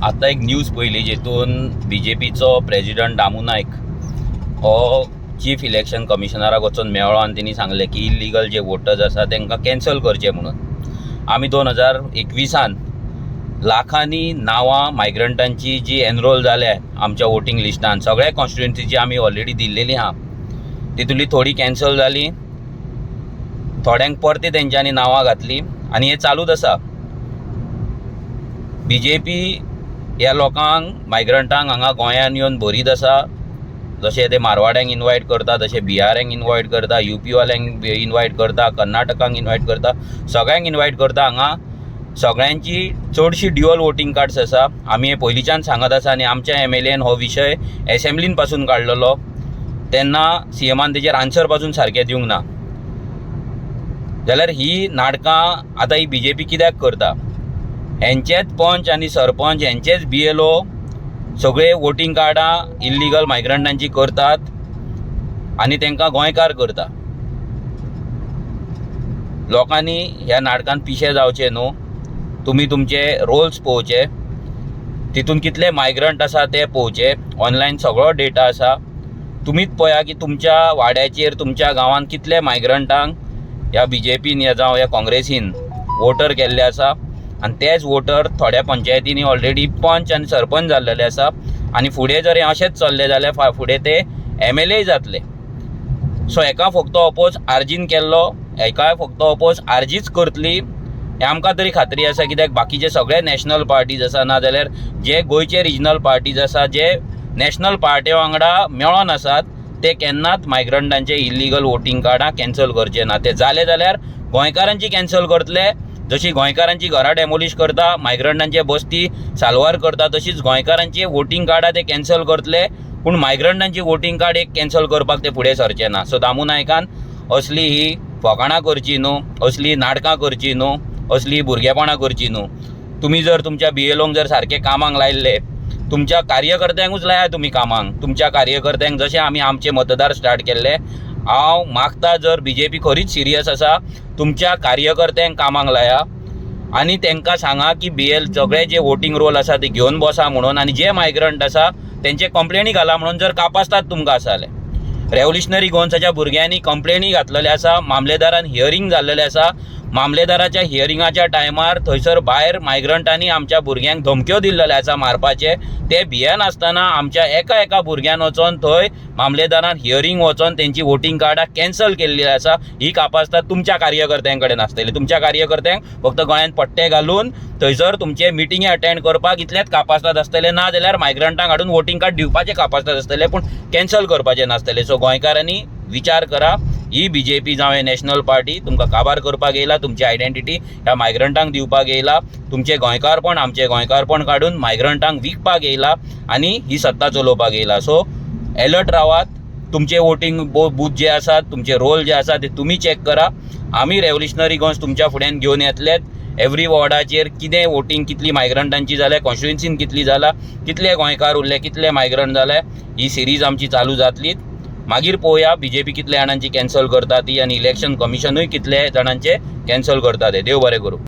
आतां एक न्यूज पळयली जेतून बीजेपीचो प्रेजिडंट दामू नायक हो चीफ इलेक्शन कमिशनराक वचून मेळ्ळो आनी तेणी सांगलें की इल्लिगल जे वोटर्स आसा तांकां कॅन्सल करचे म्हणून. आमी 2021 लाखांनी नांवां मायग्रंटांची जी एनरोल जाल्या आमच्या वोटींग लिस्टान, सगळ्या कॉन्स्टिट्युएन्सीची आमी ऑलरेडी दिल्लेली आहा, तितूंतली थोडी कॅन्सल जाली, थोड्यांक परते तेंच्यांनी नांवां घातली आनी हें चालूच आसा. बीजेपी ह्या लोकांक, मायग्रंटांक हांगा गोंयांत येवन भरीत आसा. जशे ते मारवाड्यांक इनवायट करता, तशे बिहाऱ्यांक इनवायट करता, युपीवाल्यांक इनवायट करता, कर्नाटकांक इनवायट करता, सगळ्यांक इनवायट करता. हांगा सगळ्यांची चडशी ड्युअल वोटींग कार्ड्स आसा. आमी हें पयलींच्यान सांगत आसा आनी आमच्या एमएलएन हो विशय एसेंब्लीन पासून काडलेलो, तेन्ना सीएमान तेजेर आन्सर पासून सारकें दिवंक ना. जाल्यार ही नाटकां आतां ही बीजेपी कित्याक करता? हेंचेच पंच आनी सरपंच, हेंचेच बीएलओ सगळे वोटींग कार्डां इल्लिगल मायग्रंटांची करतात आनी तांकां गोंयकार करता. लोकांनी ह्या नाटकान पिशे जावचे न्हू. तुमी तुमचे रोल्स पळोवचे, तितून कितले मायग्रंट आसा ते पळोवचे. ऑनलायन सगळो डेटा आसा. तुमीच पळया की तुमच्या वाड्याचेर, तुमच्या गांवांत कितले मायग्रंटांक ह्या बीजेपीन या जावं ह्या काँग्रेसीन वोटर केल्ले आसा आनी तेच वोटर थोड्या पंचायतींनी ऑलरेडी पंच आनी सरपंच जाल्लेले आसा आनी फुडें जर हें अशेंच चल्लें जाल्यार फुडें ते एमएलए जातले. सो हेका फक्त अपोज आरजीन केल्लो, हेकाय फक्त अपोज आरजीच करतली हें आमकां तरी खात्री आसा, कित्याक बाकीचे सगळे नॅशनल पार्टीज आसा, ना जाल्यार जे गोंयचे रिजनल पार्टीज आसा, जे नॅशनल पार्टे वांगडा मेळोन आसात, ते केन्नाच मायग्रंटांचे इल्लिगल वोटींग कार्डां कॅन्सल करचे ना. ते जाले जाल्यार गोंयकारांची कॅन्सल करतले. जशी गोंयकारांची घरां डेमोलिश करता, मायग्रंटांचे बस्ती साल्वार करता, तशीच गोंयकारांची वोटींग कार्डां ते कॅन्सल करतले, पूण मायग्रंटांची वोटींग कार्ड एक कॅन्सल करपाक ते फुडें सरचे ना. सो दामू नायकान असली ही फकाणां करची न्हू, असली नाटकां करची न्हू, असली भुरगेपणां करची न्हू. तुमी जर तुमच्या बीएलओंक जर सारके कामाक लायल्ले, तुमच्या कार्यकर्त्यांकूच लाया तुमी कामाक. तुमच्या कार्यकर्त्यांक, जशें आमी आमचे मतदार स्टार्ट केल्ले, हांव मागता, जर बीजेपी खरीच सिरियस आसा, तुमच्या कार्यकर्त्यांक कामाक लाया आनी तांकां सांगा की बीएल सगळे जे वोटींग रोल आसा ते घेवन बसा म्हणून आनी जे मायग्रंट आसा तेंचे कंप्लेनी घाला म्हणून, जर कापास्ताद तुमकां आसा जाल्यार. रेव्होल्युशनरी गोवन्साच्या भुरग्यांनी कंप्लेनी घातलेले आसा, मामलेदारान हियरींग जाल्लेलें आसा. मामलेदाराच्या हियरिंगाच्या टायमार थंयसर भायर मायग्रंटांनी आमच्या भुरग्यांक धमक्यो दिल्लेले आसा मारपाचे. ते भियेनासतना आमच्या एका एका भुरग्यान वचोन थंय मामलेदारान हियरींग वचोन तेंची वोटींग कार्डां कॅन्सल केल्ली आसा. ही कापास्ताद तुमच्या कार्यकर्त्यां कडेन आसतली. तुमच्या कार्यकर्त्यांक फक्त गळ्यान पट्टे घालून थंयसर तुमचे मिटिंगे अटेंड करपाक इतलेच कापास्ताद आसतले, ना जाल्यार मायग्रंटांक हाडून वोटींग कार्ड दिवपाचे कापास्ताद आसतले, पूण कॅन्सल करपाचे नासतले. सो गोंयकारांनी विचार करा, ही बीजेपी जावं नॅशनल पार्टी तुमकां काबार करपाक येयला, तुमची आयडेंटिटी ह्या मायग्रंटांक दिवपाक येयला, तुमचें गोंयकारपण, आमचें गोंयकारपण काडून मायग्रंटांक विकपाक येयला आनी ही सत्ता चलोवपाक येयला. सो एलर्ट रावात. तुमचे वोटींग बूथ जे आसात, तुमचे रोल जे आसा ते तुमी चॅक करा. आमी रेव्होल्युशनरी गोवन्स तुमच्या फुड्यान घेवन येतलेत. एवरी वॉर्डाचेर कितें वोटींग, कितली मायग्रंटांची जाल्या, कॉन्स्टिट्युएन्सीन कितली जाला, कितले गोंयकार उरले, कितले मायग्रंट जाले, ही सिरीज आमची चालू जातली. मागीर पळोवया बीजेपी कितल्या जाणांची कॅन्सल करता ती आनी इलेक्शन कमिशनूय कितले जाणांचे कॅन्सल करता ते. देव बरें करूं.